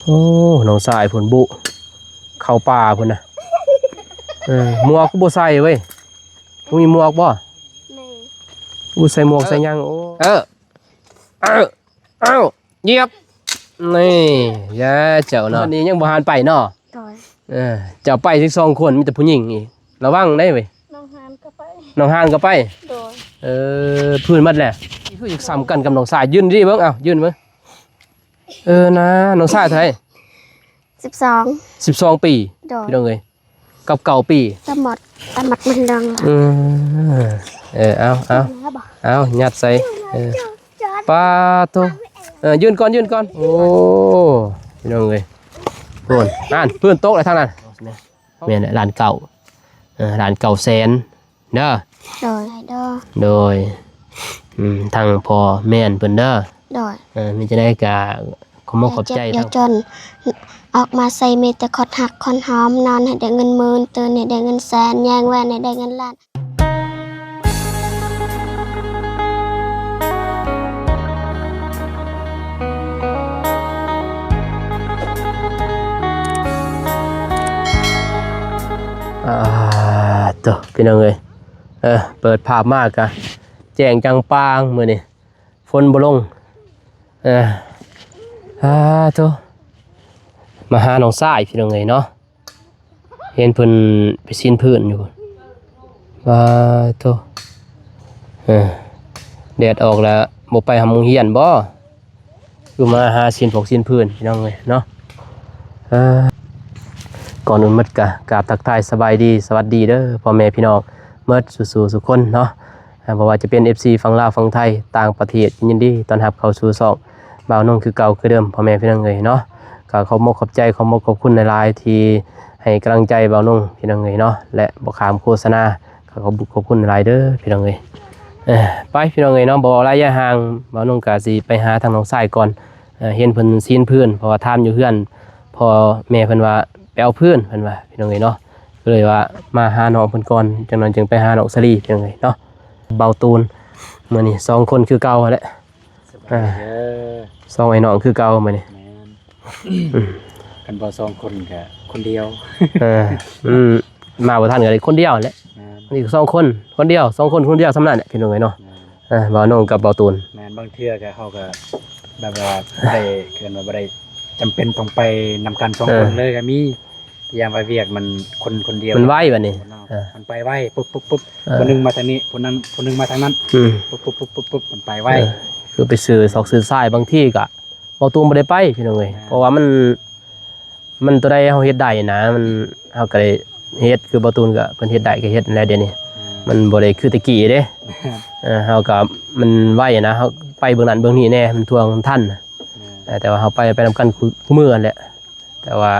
ໂອ້ ນ້ອງຊາຍພຸ້ນບຸ ເຂົ້າປ່າພຸ້ນນະ. ເອີ ໝວກຄືບໍ່ໃສ່ເວີຍ? ບໍ່ມີໝວກບໍ່? ແມ່ ບໍ່ໃສ່ໝວກໃສ່ຫຍັງ. ໂອ້ ເອີ ເອີ ເອົ້າ ຢຽບ ນີ້ ຢ່າເຈົ້າເນາະ. ອັນນີ້ຍັງບໍ່ທັນໄປເນາະ. ໂດຍ ເອີ ເຈົ້າໄປຊິສອງຄົນ ມີແຕ່ຜູ້ຍິງອີກ ລະວັງໄດ໋ເວີຍ. ນ້ອງຮານກໍໄປ ນ້ອງຮານກໍໄປ. ໂດຍ ເອີ ພື້ນໝົດແຫຼະ. ຄືຢາກສ່ຳກັນກັບນ້ອງຊາຍ ຢືນດີເບິ່ງ ເອົ້າ ຢືນເບິ່ງ. ເອີ ນາ ນ້ອງຊາຍເທົ່າໃດ? ສິບສອງ ສິບສອງປີ. ໂດຍ ພີ່ນ້ອງເອີຍ ກັບເກົ້າປີ ຕາໝົດ ຕາໝົດມັນເລື່ອງລະ. ເອີ ເອີ ເອົາ ເອົາ ເອົາ ຍັດໃສ່. ເອີ ປາໂຕ ເອີ ຢືນກ່ອນ ຢືນກ່ອນ. ໂອ້ ພີ່ນ້ອງເອີຍ ໂອ້ນ ນັ້ນ ພື້ນຕົກແລ້ວທາງນັ້ນ. ແມ່ນແຫຼະ ລ້ານເກົ້າ ເອີ ລ້ານເກົ້າແສນເດີ. ໂດຍ ໂດຍ ອືມ ທາງພໍ່ແມ່ນເພິ່ນເດີ. ໂດຍ ເອີ ມີຈັ່ງໃດກໍຂອບມຸກຂອບໃຈ ຢ່າເຈັບຢ່າຈົນ ອອກມາໃສ່ມີແຕ່ຄວາມຮັກຄວາມຫອມ ນອນໃຫ້ໄດ້ເງິນໝື່ນ ຕື່ນໃຫ້ໄດ້ເງິນແສນ ແຍງແວ່ນໃຫ້ໄດ້ເງິນລ້ານ. ອ່າ ໂຕ ພີ່ນ້ອງເອີຍ ເອີ ເປີດພາບມາກະແຈ້ງຈັງປາງມື້ນີ້ ຝົນບໍ່ລົງ. ເອີ ອ່າ ໂຕ ມາຫານ້ອງຊາຍ ພີ່ນ້ອງເອີຍເນາະ. ເຫັນເພິ່ນໄປຊີ້ນພື້ນຢູ່. ປາໂທ ເອີ ແດດອອກແລ້ວ ບໍ່ໄປຮອດໂຮງຮຽນບໍ? ຄືມາຫາຊີ້ນພວກຊີ້ນພື້ນ ພີ່ນ້ອງເອີຍເນາະ. ເອີ ກ່ອນອື່ນໝົດກະກາບທັກທາຍສະບາຍດີ ສະຫວັດດີເດີພໍ່ແມ່ພີ່ນ້ອງໝົດສູ່ໆ ສູ່ຄົນເນາະ. ອ່າ ບໍ່ວ່າຈະເປັນເອັຟຊີຝັ່ງລາວ ຝັ່ງໄທ ຕ່າງປະເທດ ຍິນດີຕ້ອນຮັບເຂົ້າສູ່ຊ່ອງບ່າວນົງຄືເກົ່າຄືເດີມ ພໍ່ແມ່ພີ່ນ້ອງເອີຍເນາະ. ກໍຂອບອົກຂອບໃຈ ຂອບອົກຂອບຄຸນຫຼາຍໆ ທີ່ໃຫ້ກຳລັງໃຈບ່າວນົງ ພີ່ນ້ອງເອີຍເນາະ ແລະ ບໍ່ຂ້າມໂຄສະນາ ກໍຂອບບຸນຂອບຄຸນຫຼາຍເດີ ພີ່ນ້ອງເອີຍ. ເອີ ໄປ ພີ່ນ້ອງເອີຍເນາະ ບໍ່ເວົ້າຫຼາຍຢາຍຫ່າງ ບ່າວນົງກໍຊິໄປຫາທາງນ້ອງຊາຍກ່ອນ. ເອີ ເຫັນເພິ່ນຊີ້ນພື້ນ ເພາະວ່າຖາມຢູ່ເຮືອນ ພໍ່ແມ່ເພິ່ນວ່າໄປເອົາພື້ນ ເພິ່ນວ່າ ພີ່ນ້ອງເອີຍເນາະ. ກໍເລີຍວ່າມາຫານ້ອງເພິ່ນກ່ອນ ຈັກໜ່ອຍຈຶ່ງໄປຫານ້ອງສາລີ ພີ່ນ້ອງເອີຍເນາະ. ເບົາຕູນ ມື້ນີ້ສອງຄົນຄືເກົ່າຫັ້ນແຫຼະ. ສະບາຍດີເດີ ອ່າ ສອງໄອ້ນ້ອງຄືເກົ່າມື້ນີ້. ແມ່ນ ອືມ ຄັນບໍ່ສອງຄົນກະຄົນດຽວ. ເອີ ອືມ ມາບໍ່ທັນກໍໄດ້ຄົນດຽວແຫຼະ. ແມ່ນ ນີ້ກໍສອງຄົນ ຄົນດຽວ ສອງຄົນ ຄົນດຽວ ສ່ຳນັ້ນແຫຼະ ພີ່ນ້ອງເອີຍເນາະ. ແມ່ນ ອ່າ ບ່າວນົງກັບເບົາຕູນ. ແມ່ນ ບາງເທື່ອກໍເຮົາກໍແບບວ່າບໍ່ໄດ້ ເອີ້ນວ່າບໍ່ໄດ້ຈຳເປັນຕ້ອງໄປນຳກັນສອງຄົນເລີຍກໍມີ. ເອີ ຢ່າງວ່າວຽກມັນຄົນ ຄົນດຽວ ມັນໄວບັດນີ້. ເອີ ມັນໄປໄວ ປຸບໆໆ ເອີ ຄົນໜຶ່ງມາທາງນີ້ ຄົນນັ້ນ ຄົນໜຶ່ງມາທາງນັ້ນ ອືມ ປຸບໆໆ ມັນໄປໄວ. ເອີ ຄືໄປຊື້ຊອກຊື້ຊາຍ ບາງທີກໍເບົາຕູນບໍ່ໄດ້ໄປ ພີ່ນ້ອງເອີຍ. ແມ່ນ ເພາະວ່າມັນ ມັນຕົວໃດເຮົາເຮັດໄດ້ນະ ມັນ ເຮົາກໍໄດ້ເຮັດ ຄືເບົາຕູນກໍເພິ່ນເຮັດໄດ້ກໍເຮັດນັ້ນແຫຼະ ດຽວນີ້. ແມ່ນ ມັນບໍ່ໄດ້ຄືແຕ່ກີ້ເດ້. ແມ່ນ ເອີ ເຮົາກໍມັນໄວນະ ເຮົາໄປເບິ່ງນັ້ນເບິ່ງນີ້ແດ່ ມັນທວງມັນທັນ. ແມ່ນ ເອີ ແຕ່ວ່າເຮົາໄປ ໄປນຳກັນ ຄູ່ ຄູ່ມື້ຫັ້ນແຫຼະ ແຕ່ວ່າ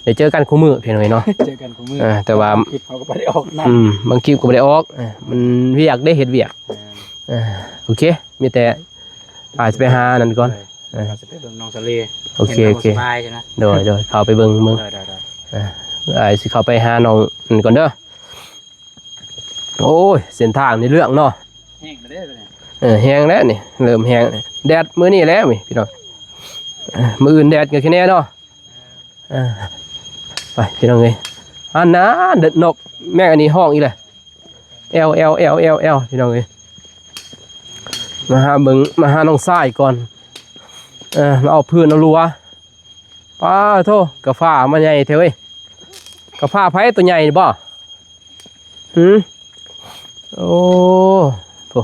ໄດ້ເຈີກັນຄູ່ມື້ ພີ່ນ້ອງເອີຍເນາະ. ເຈີກັນຄູ່ມື້ ເອີ ແຕ່ວ່າບາງຄລິບເຮົາກໍບໍ່ໄດ້ອອກນຳ. ອືມ ບາງຄລິບກໍບໍ່ໄດ້ອອກ ເອີ ມັນວຽກເດ້ ເຮັດວຽກ. ແມ່ນ ເອີ ໂອເຄ ມີແຕ່ອ້າຍຊິໄປຫານັ້ນກ່ອນ. ໂດຍ ເອີ ເຮົາຊິໄປເບິ່ງນ້ອງສາລີ. ໂອເຄ ໂອເຄ ໂດຍ ໂດຍ ເຂົ້າໄປເບິ່ງ ເບິ່ງ. ໂດຍ ໂດຍ ໂດຍ ເອີ ອ້າຍຊິເຂົ້າໄປຫານ້ອງນັ້ນກ່ອນເດີ. ໂອ້ຍ ເສັ້ນທາງນີ້ເລື່ອງເນາະ. ແຫ້ງແລ້ວເດ້ ເອີ ແຫ້ງແລ້ວນີ້ ເລີ່ມແຫ້ງ. ແດດມື້ນີ້ແລ້ວນີ້ ພີ່ນ້ອງ. ເອີ ມື້ອື່ນແດດກໍຄືແນ່ເນາະ. ເອີ ໄປ ພີ່ນ້ອງເອີຍ. ອັນນັ້ນ ນົກແມ່ນອັນນີ້ຮ້ອງອີກແລ້ວ ແອວ ແອວ ແອວ ແອວ ແອວ ພີ່ນ້ອງເອີຍ. ມາຫາເບິ່ງ ມາຫານ້ອງຊາຍກ່ອນ. ເອີ ມາເອົາພື້ນເອົາລົວ. ປາໂທ ກະຟ້າມາໃຫຍ່ແທ້ເວີຍ. ກະຟ້າໃຜໂຕໃຫຍ່ນີ້ບໍ? ຫື ໂອ້ ໂທ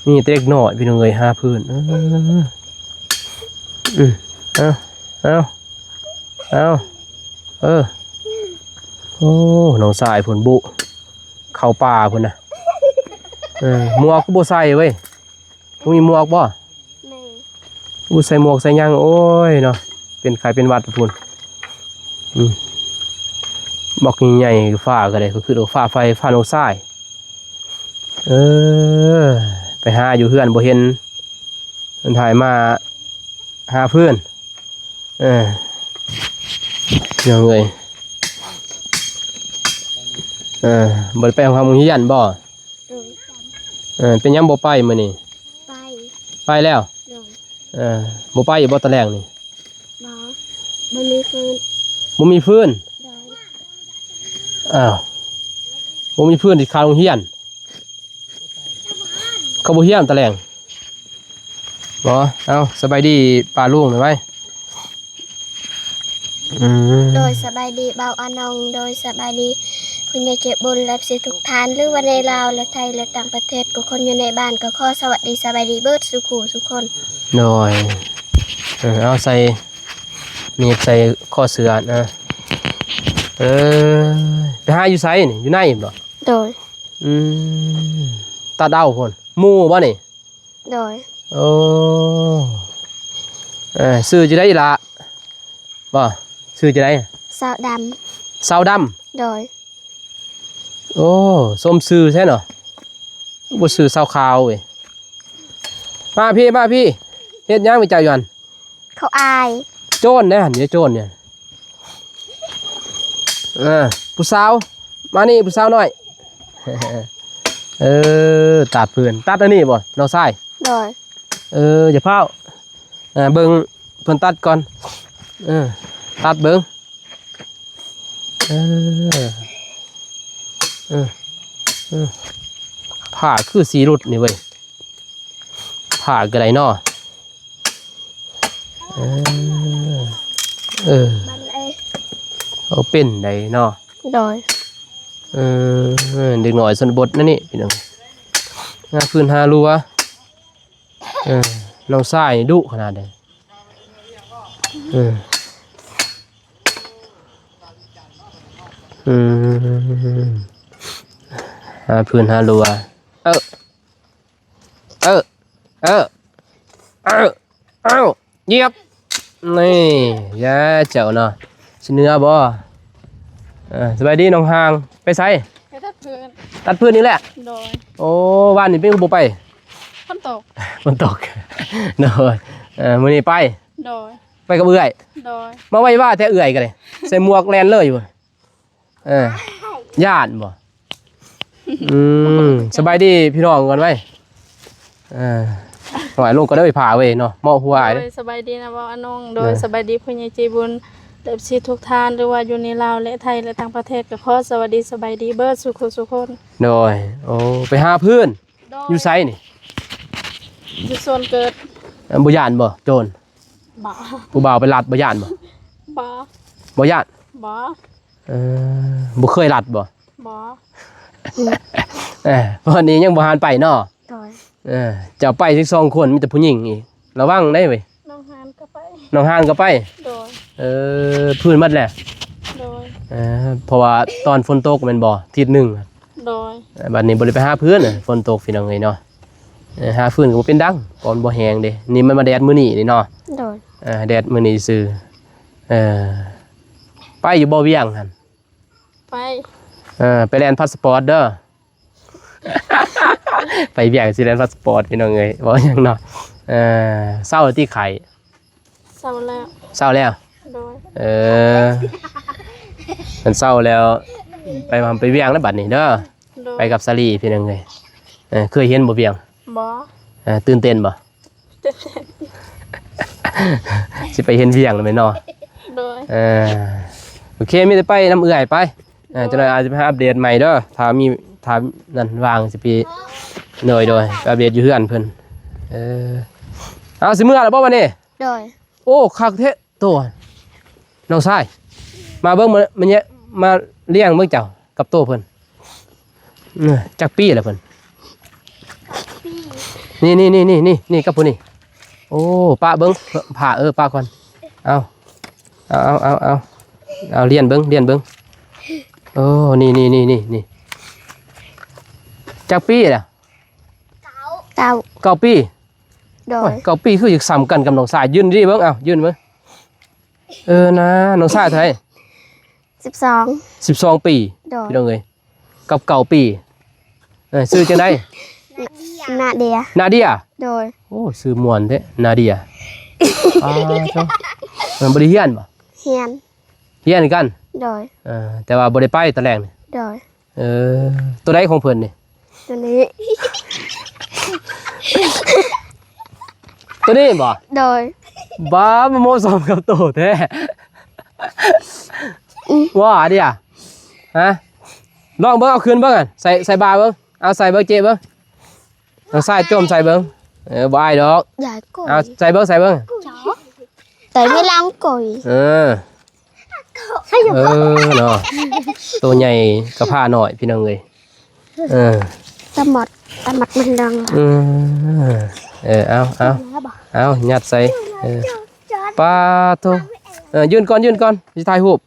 ມີແຕ່ເດັກນ້ອຍ ພີ່ນ້ອງເອີຍ ຫາພື້ນ. ເອີ ອືມ ເອົາ ເອົາ ເອົາ ເອີ ໂອ້ ນ້ອງຊາຍພຸ້ນບຸ ເຂົ້າປ່າພຸ້ນນະ. ເອີ ໝວກຄືບໍ່ໃສ່ເວີຍ? ບໍ່ມີໝວກບໍ່? ແມ່ ບໍ່ໃສ່ໝວກໃສ່ຫຍັງ ໂອ້ຍເນາະ ເປັນໄຂ້ເປັນຫວັດພຸ້ນ. ອືມ ບັກໃຫຍ່ໆ ຟ້າກໍໄດ້ ຄືວ່າຟ້າໄຟ ຟ້ານ້ອງຊາຍ. ເອີ ໄປຫາຢູ່ເຮືອນບໍ່ເຫັນ ເພິ່ນຖ່າຍມາຫາເພື່ອນ. ເອີ ພີ່ນ້ອງເອີຍ ເອີ ບໍ່ໄດ້ໄປໂຮງຮຽນບໍ່? ໂດຍ ເອີ ເປັນຫຍັງບໍ່ໄປມື້ນີ້? ໄປ ໄປແລ້ວ? ໂດຍ ເອີ ບໍ່ໄປອີກບໍ່ຕອນແລງນີ້? ບໍ່ ບໍ່ມີຟືນ ບໍ່ມີຟືນ. ໂດຍ. ອ້າວ ບໍ່ມີຟືນຊິເຂົ້າໂຮງຮຽນ ເຂົາບໍ່ຮຽນຕະແລງບໍ? ເອົາ ສະບາຍດີປ້າລຸງໜ່ອຍໄວ. ອືມ ໂດຍ ສະບາຍດີບ່າວອານົງ ໂດຍ ສະບາຍດີຜູ້ໃຫຍ່ໃຈບຸນ ແລະ ເອັຟຊີທຸກທ່ານ ຫຼືວ່າໃນລາວ ແລະ ໄທ ແລະ ຕ່າງປະເທດ ທຸກຄົນຢູ່ໃນບ້ານ ກໍຂໍສະຫວັດດີສະບາຍດີເບິດສູ່ຄູ່ສູ່ຄົນ. ໂດຍ. ເອີ ເອົາໃສ່ ໜີບໃສ່ຄໍເສື້ອນະ. ເອີ ໄປຫາຢູ່ໃສນີ້? ຢູ່ໃນບໍ? ໂດຍ. ອືມ ຕັດເອົາພຸ້ນ ໝູ່ບໍນີ້? ໂດຍ. ໂອ້ ເອີ ຊື່ຈັ່ງໃດອີ່ຫຼ້າ? ບໍ່ ຊື່ຈັ່ງໃດ? ສາວດຳ. ສາວດຳ? ໂດຍ. ໂອ້ ສົມຊື່ແທ້ເນາະ ບໍ່ຊື່ສາວຂາວເວີຍ. ມາພີ້ ມາພີ້ ເຮັດຫຍັງໄປເຈົ້າຢູ່ຫັ້ນ? ເຂົາອາຍ. ໂຈນເດ້ຫັ້ນ ເດ້ໂຈນນີ້. ເອີ ຜູ້ສາວ ມານີ້ຜູ້ສາວນ້ອຍ. ເອີ ຕັດເພິ່ນ ຕັດອັນນີ້ບໍ່ນ້ອງຊາຍ? ໂດຍ. ເອີ ຢ່າຟ້າວ ເອີ ເບິ່ງເພິ່ນຕັດກ່ອນ. ເອີ ຕັດເບິ່ງ. ເອີ ເອີ ເອີ ຜ້າຄືສີຫຼຸດນີ້ເວີຍ. ຜ້າກໍໄດ້ເນາະ. ເອີ ເອີ ມັນເອ ເອົາເປັນໄດ໋ເນາະ. ໂດຍ. ເອີ ເດັກນ້ອຍຊົນນະບົດນັ້ນນີ້ພີ່ນ້ອງ ຫາຟືນຫາລົວ. ເອີ ນ້ອງຊາຍດຸຂະໜາດໃດ. ເອີ ອືມ ຫາຟືນຫາລົວ. ເອີ ເອີ ເອີ ເອີ ເອີ ຢຽບ ນີ້ ຢ່າເຈົ້າເນາະ ຊິເໜືອບໍ່? ເອີ ສະບາຍດີນ້ອງຮ່າງ ໄປໃສ? ໄປຕັດຟືນ. ຕັດຟືນອີກແລ້ວ? ໂດຍ. ໂອ້ ວານນີ້ເປັນຄືບໍ່ໄປ? ຝົນຕົກ. ຝົນຕົກ ໂດຍ. ເອີ ມື້ນີ້ໄປ? ໂດຍ. ໄປກັບເອື້ອຍ? ໂດຍ. ມາໄວວາແທ້ເອື້ອຍກໍໄດ້ ໃສ່ໝວກແລ່ນເລີຍຢູ່. ເອີ ຢ້ານບໍ່? ອືມ ສະບາຍດີພີ່ນ້ອງກ່ອນໄວ້. ເອີ ຫວາຍລົງກໍໄດ້ໄປຜ່າເວີຍເນາະ ເມາະຫົວ. ໂດຍ ສະບາຍດີນະເວົ້າອານົງ. ໂດຍ ໂດຍ ສະບາຍດີຜູ້ໃຫຍ່ໃຈບຸນ ເອັຟຊີທຸກທ່ານ ຫຼືວ່າຢູ່ໃນລາວ ແລະ ໄທ ແລະ ຕ່າງປະເທດ ກໍຂໍສະຫວັດດີສະບາຍດີເບິດສູ່ຄູ່ສູ່ຄົນ. ໂດຍ. ໂອ້ ໄປຫາຟືນ. ໂດຍ. ຢູ່ໃສນີ້? ຢູ່ສວນເກີດ. ເອີ ບໍ່ຢ້ານບໍ່ໂຈນ? ບໍ່. ຜູ້ບ່າວໄປລັດບໍ່ຢ້ານບໍ່? ບໍ່. ບໍ່ຢ້ານ? ບໍ່. ເອີ ບໍ່ເຄີຍລັດບໍ່? ບໍ່. ເອີ ເພາະນີ້ຍັງບໍ່ຫານໄປເນາະ. ໂດຍ. ເອີ ເຈົ້າໄປຊິສອງຄົນ ມີແຕ່ຜູ້ຍິງອີກ ລະວັງໄດ໋ເວີຍ. ນ້ອງຮ່າງກໍໄປ. ນ້ອງຮ່າງກໍໄປ? ໂດຍ. ເອີ ຟືນໝົດແລ້ວ? ໂດຍ. ເອີ ເພາະວ່າຕອນຝົນຕົກແມ່ນບໍ່? ທິດໜຶ່ງ. ໂດຍ. ເອີ ບັດນີ້ບໍ່ໄດ້ໄປຫາຟືນ ຝົນຕົກພີ່ນ້ອງເອີຍເນາະ. ເອີ ຫາຟືນກໍບໍ່ເປັນດັງ ເພາະມັນບໍ່ແຮງເດ້. ນີ້ມັນມາແດດມື້ນີ້ນີ້ເນາະ. ໂດຍ. ເອີ ແດດມື້ນີ້ຊື່. ເອີ ໄປຢູ່ບໍ່ວຽງຫັ້ນ? ໄປ. ເອີ ໄປແລ່ນພາສປອດເດີ. ໄປວຽກຊິແລ່ນພາສປອດ ພີ່ນ້ອງເອີຍ ເວົ້າຫຍັງເນາະ. ເອີ ເຊົາແລ້ວຕິໄຂ້? ເຊົາແລ້ວ. ເຊົາແລ້ວ? ໂດຍ. ເອີ ຄັນເຊົາແລ້ວ ໄປ ໄປວຽກແລ້ວບັດນີ້ເດີ. ໂດຍ. ໄປກັບສາລີ ພີ່ນ້ອງເອີຍ. ເອີ ເຄີຍເຫັນບໍ່ວຽງ? ບໍ່. ເອີ ຕື່ນເຕັ້ນບໍ່? ຕື່ນເຕັ້ນ. ຊິໄປເຫັນວຽງແມ່ນເນາະ. ໂດຍ. ເອີ ໂອເຄ ມີແຕ່ໄປນຳເອື້ອຍໄປ. ເອີ ໂດຍ. ຈັກໜ່ອຍອາດຈະໄປອັບເດດໃໝ່ເດີ ຖ້າມີ ຖ້ານັ້ນວ່າງຊິໄປ. ໂດຍ ໂດຍ ໄປອັບເດດຢູ່ເຮືອນເພິ່ນ. ເອີ ເອົາ ຊິເມືອແລ້ວບໍ່ບັດນີ້? ໂດຍ. ໂອ້ ຄັກແທ້. ໂຕ ນ້ອງຊາຍ ມາເບິ່ງ ມາ ມາແຍະ ມາລ້ຽງເບິ່ງເຈົ້າກັບໂຕເພິ່ນ. ເອີ ຈັກປີແລ້ວເພິ່ນ? ນີ້ ນີ້ ນີ້ ນີ້ ນີ້ ນີ້ກັບຜູ້ນີ້. ໂອ້ ປະເບິ່ງ ພາ ເອີ ປະກ່ອນ. ເອົາ ເອົາ ເອົາ ເອົາ ເອົາ ລ້ຽນເບິ່ງ ລ້ຽນເບິ່ງ. ໂອ້ ນີ້ ນີ້ ນີ້ ນີ້ ຈັກປີແລ້ວ? ເກົ້າ ເກົ້າປີ. ໂດຍ. ໂອ້ຍ ເກົ້າປີຄືຢາກສ່ຳກັນກັບນ້ອງຊາຍ. ຢືນດີເບິ່ງ ເອົາ ຢືນເບິ່ງ. ເອີ ນາ ນ້ອງຊາຍເທົ່າໃດ? ສິບສອງ. ສິບສອງປີ. ໂດຍ. ພີ່ນ້ອງເອີຍ ກັບເກົ້າປີ. ເອີ ຊື່ຈັ່ງໃດ? ນາເດຍ. ນາເດຍ? ໂດຍ. ໂອ້ ຊື່ມ່ວນແທ້ ນາເດຍ. ອ້າວ ເຈົ້າ ມັນບໍ່ໄດ້ຮຽນບໍ່? ຮຽນ. ຮຽນຄືກັນ? ໂດຍ. ເອີ ແຕ່ວ່າບໍ່ໄດ້ໄປຕອນແລງນີ້? ໂດຍ. ເອີ ໂຕໃດຂອງເພິ່ນນີ້? ໂຕນີ້. ໂຕນີ້ບໍ່? ໂດຍ. ບ້າ ບໍ່ເໝາະສົມກັບໂຕແທ້. ອືມ ວ່າເດະ ຮະ ລອງເບິ່ງ ເອົາຂຶ້ນເບິ່ງ ໃສ່ ໃສ່ບ່າເບິ່ງ ເອົາໃສ່ເບິ່ງ ເຈເບິ່ງ ນ້ອງຊາຍຈົ່ມໃສ່ເບິ່ງ. ເອີ ບໍ່ອາຍດອກ ຢ່າໂກຍ ເອົາໃສ່ເບິ່ງ ໃສ່ເບິ່ງ ໃສ່ໄປຫຼັງໂກຍ. ເອີ ເອີເນາະ ໂຕໃຫຍ່ກະພ້ານ້ອຍ ພີ່ນ້ອງເອີຍ. ເອີ ຕະໝົດ ຕະໝົດມັນດັງ. ເອີ ເອີ ເອົາ ເອົາ ເອົາ ຍັດໃສ່. ເອີ ປາໂທ ເອີ ຢືນກ່ອນ ຢືນກ່ອນ ຊິຖ່າຍຮູບ.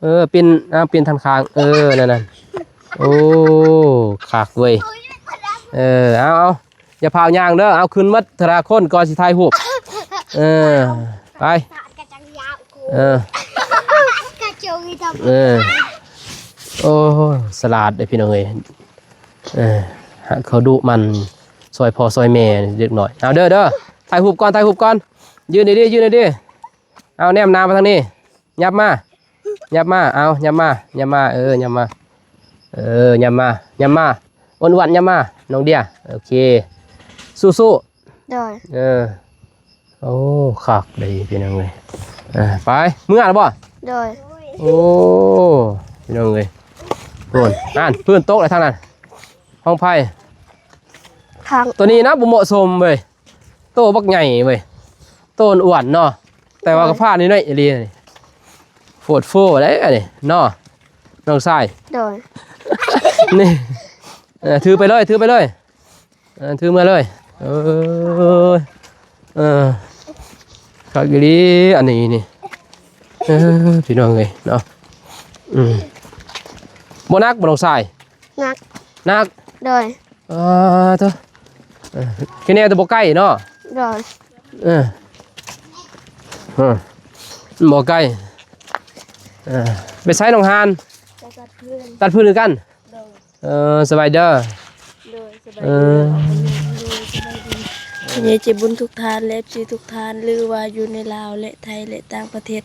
ເອີ ປິ່ນ ອ່າ ປິ່ນທາງຂ້າງ ເອີ ນັ້ນໆ. ໂອ້ ຄັກເວີຍ. ເອີ ເອົາ ເອົາ ຢ່າພາວຍ່າງເດີ ເອົາຂຶ້ນໝົດທະລະຄົນກ່ອນຊິຖ່າຍຮູບ. ເອີ ໄປ ເອີ ເອີ ໂອ້ ສະຫຼາດເດ້ພີ່ນ້ອງເອີຍ. ເອີ ເຂົາດຸໝັ່ນຊ່ອຍພໍ່ຊ່ອຍແມ່ເດັກນ້ອຍ. ເອົາເດີ ເດີ ຖ່າຍຮູບກ່ອນ ຖ່າຍຮູບກ່ອນ. ຢືນດີໆ ຢືນດີໆ. ເອົາແນມໜ້າມາທາງນີ້ ຫຍັບມາ ຫຍັບມາ ເອົາ ຫຍັບມາ ຫຍັບມາ ເອີ ຫຍັບມາ ເອີ ຫຍັບມາ ຫຍັບມາ ອ້ວນໆ ຫຍັບມາ ນ້ອງເດຍ. ໂອເຄ ສູ້ໆ. ໂດຍ ເອີ ໂອ້ ຄັກເດ້ພີ່ນ້ອງເອີຍ. ເອີ ໄປ ເມືອແລ້ວບໍ່? ໂດຍ ໂອ້ ພີ່ນ້ອງເອີຍ ໂອ້ຍ ນັ້ນ ພື້ນຕົກແລ້ວທາງນັ້ນ ຂອງໃຜ? ຂອງ ໂຕນີ້ນະ ບໍ່ເໝາະສົມເວີຍ. ໂຕບັກໃຫຍ່ເວີຍ ໂຕອ້ວນເນາະ ແຕ່ວ່າ ໂດຍ ກະພ້ານ້ອຍໆອີ່ຫຼີນີ້. ໂພດໂພໄດ໋ອັນນີ້ເນາະ ນ້ອງຊາຍ. ໂດຍ ນີ້ ເອີ ຖືໄປເລີຍ ຖືໄປເລີຍ ເອີ ຖືເມືອເລີຍ. ເອີ ເອີ ຄັກອີ່ຫຼີອັນນີ້ນີ້. ເອີ ພີ່ນ້ອງເອີຍເນາະ ອືມ ບໍ່ໜັກບໍ່ ນ້ອງຊາຍ? ໜັກ ໜັກ. ໂດຍ ເອີ ໂທ້ ເອີ ຄືແນວແຕ່ບໍ່ໃກ້ເນາະ. ໂດຍ ເອີ ເອີ ບໍ່ໃກ້. ເອີ ໄປໃສນ້ອງຮານ? ໄປຕັດຟືນ ຕັດຟືນຄືກັນ. ໂດຍ ເອີ ສະບາຍເດີ. ໂດຍ ສະບາຍ ເອີ ດີ ສະບາຍດີ ພໍ່ໃຫຍ່ໃຈບຸນທຸກທ່ານ ແລະ ເອັຟຊີ ທຸກທ່ານ ຫຼືວ່າຢູ່ໃນລາວ ແລະ ໄທ ແລະ ຕ່າງປະເທດ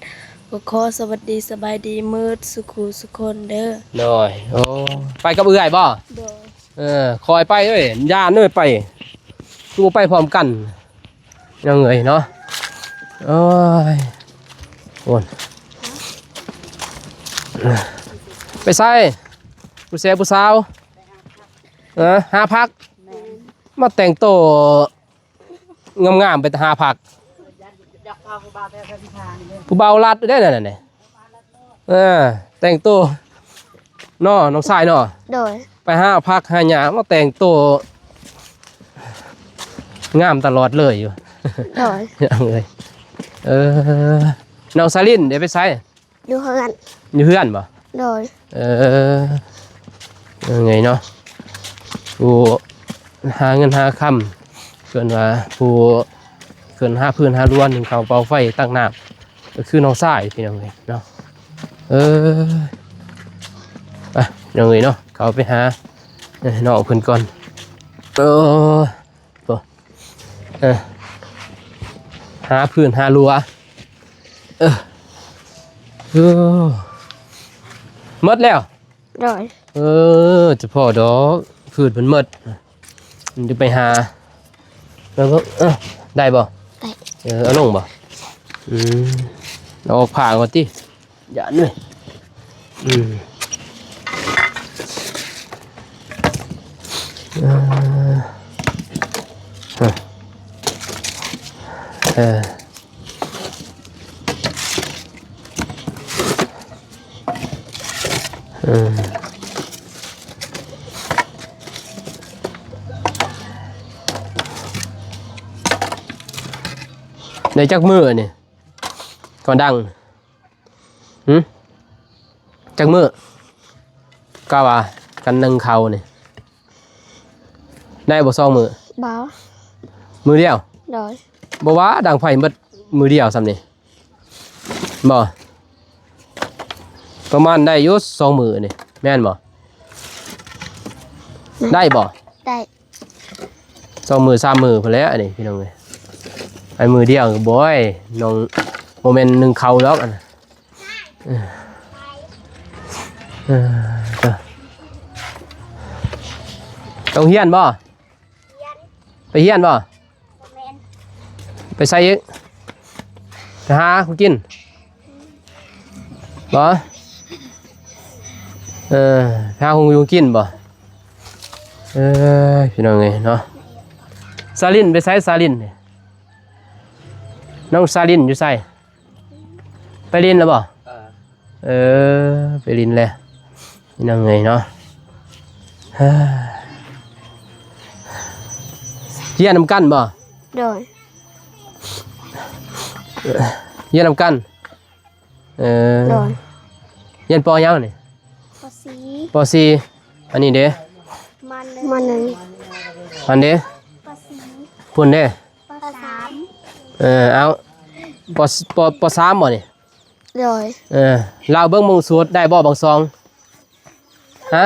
ກໍຂໍສະຫວັດດີ ສະບາຍດີໝົດສູ່ຄູ່ສູ່ຄົນເດີ. ໂດຍ ໂອ້ ໄປກັບເອື້ອຍບໍ່? ໂດຍ ເອີ ຄ່ອຍໄປເອີຍ ຢ້ານເອີຍ ໄປ ຄືບໍ່ໄປພ້ອມກັນ ນ້ອງເອີຍເນາະ. ໂອ້ຍ ໂອ້ນ ໄປໃສ ຜູ້ແຊຜູ້ສາວ? ເອີ ຫາຜັກ ມາແຕ່ງໂຕ ງາມໆ ໄປຫາຜັກ ຜູ້ບ່າວລັດເດ້ນັ້ນນະ. ເອີ ແຕ່ງໂຕເນາະ ນ້ອງຊາຍເນາະ. ໂດຍ ໄປຫາຜັກຫາຫຍ້າ ມາແຕ່ງໂຕງາມຕະຫຼອດເລີຍຢູ່. ໂດຍ ເອີຍ ເອີ ນ້ອງສາລິນເດ ໄປໃສ? ຢູ່ເຮືອນ ຢູ່ເຮືອນບໍ່? ໂດຍ ເອີ ເອີ ເອີ ເອີເນາະ ຜູ້ຫາເງິນຫາຄຳ ເອີ້ນວ່າຜູ້ ເອີ້ນຫາຟືນຫາລວນ ໜຶ້ງເຂົ້າເປົ່າໄຟ ຕັກນ້ຳ ກໍຄືນ້ອງຊາຍ ພີ່ນ້ອງເອີຍເນາະ. ເອີ ໄປ ພີ່ນ້ອງເອີຍເນາະ ເຂົ້າໄປຫາ ເອີ ນ້ອງເພິ່ນກ່ອນ. ເອີ ໂອ້ ເອີ ຫາຟືນຫາລົວ ເອີ ເອີ ໝົດແລ້ວ? ໂດຍ ເອີ ຈະພໍດອກ ຟືນມັນໝົດ ມັນຈະໄປຫາ ແລ້ວກໍ ເອີ ໄດ້ບໍ່? ໄດ້ ເອີ ເອົາລົງບໍ່? ອືມ ເອົາອອກຜ້າກ່ອນຕິ. ຢ້ານເວີຍ ອືມ ເອີ ເອີ ເອີ ໄດ້ຈັກມື້ນີ້ ກ່ອນດັງ? ຫຶ ຈັກມື້? ກະວ່າກັນໜຶ້ງເຂົ້ານີ້ ໄດ້ບໍ່ສອງມື້? ບໍ່ ມື້ດຽວ? ໂດຍ ບໍ່ວ່າດັງໄຟເບິດມື້ດຽວສ່ຳນີ້ ບໍ່ ປະມານໄດ້ຢູ່ສອງມື້ນີ້ ແມ່ນບໍ່? ໄດ້ບໍ່? ໄດ້ ສອງມື້ສາມມື້ພຸ້ນແຫຼະ ອັນນີ້ພີ່ນ້ອງເອີຍ ໄປມື້ດຽວກໍບໍ່ ນ້ອງ ບໍ່ແມ່ນໜຶ້ງເຂົ້າດອກ ອັນນັ້ນ ເອີ ເອີ ເອີ ໄປໂຮງຮຽນບໍ່? ຮຽນ ໄປຮຽນບໍ່? ບໍ່ແມ່ນ ໄປໃສອີກ? ຫາຂອງກິນບໍ່? ເອີ ຫາຂອງຢູ່ກິນບໍ່? ເອີ ພີ່ນ້ອງເອີຍເນາະ ສາລິນໄປໃສ? ສາລິນນີ້ ນ້ອງສາລິນຢູ່ໃສ? ໄປຫຼິ້ນແລ້ວບໍ່? ເອີ ເອີ ໄປຫຼິ້ນແລ້ວ ພີ່ນ້ອງເອີຍເນາະ ຮຽນນຳກັນບໍ່? ໂດຍ ຮຽນນຳກັນ ເອີ ໂດຍ ຮຽນ ປ.ຫຍັງນີ້? ປ.ສີ່ ປ.ສີ່ ອັນນີ້ເດ? ມ.ໜຶ່ງ ມ.ໜຶ່ງ ອັນເດ? ປ.ສີ່ ພຸ້ນເດ? ປ.ສາມ ເອີ ເອົາ ປ. ປ. ປ.ສາມ ບໍ່ນີ້? ໂດຍ ເອີ ລາວເບິ່ງ ເບິ່ງສູດໄດ້ບໍ່ບາງຊອງ? ຮະ?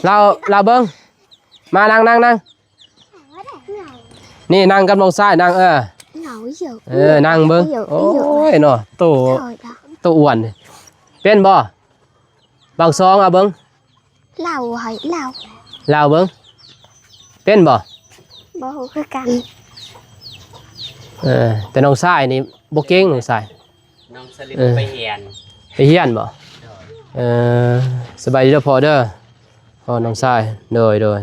ລາວ ລາວເບິ່ງ ມານັ່ງ ນັ່ງ ນັ່ງ ນີ້ນັ່ງກັບນ້ອງຊາຍ ນັ່ງ ເອີ ເອີ ນັ່ງເບິ່ງ ໂອ້ຍເນາະ ໂຕ ໂຕອ້ວນ ເປັນບໍ່? ບາງຊອງ ເອົາເບິ່ງ ລາວໃຫ້ລາວ ລາວເບິ່ງ ເປັນບໍ່? ບໍ່ຮູ້ຄືກັນ ເອີ ແຕ່ນ້ອງຊາຍນີ້ບໍ່ເກັ່ງ ນ້ອງຊາຍ ນ້ອງສະລິນ ເອີ ໄປຮຽນ ໄປຮຽນບໍ່? ໂດຍ ເອີ ສະບາຍດີເດີພໍ່ເດີ ພໍ່ນ້ອງຊາຍ ໂດຍ ໂດຍ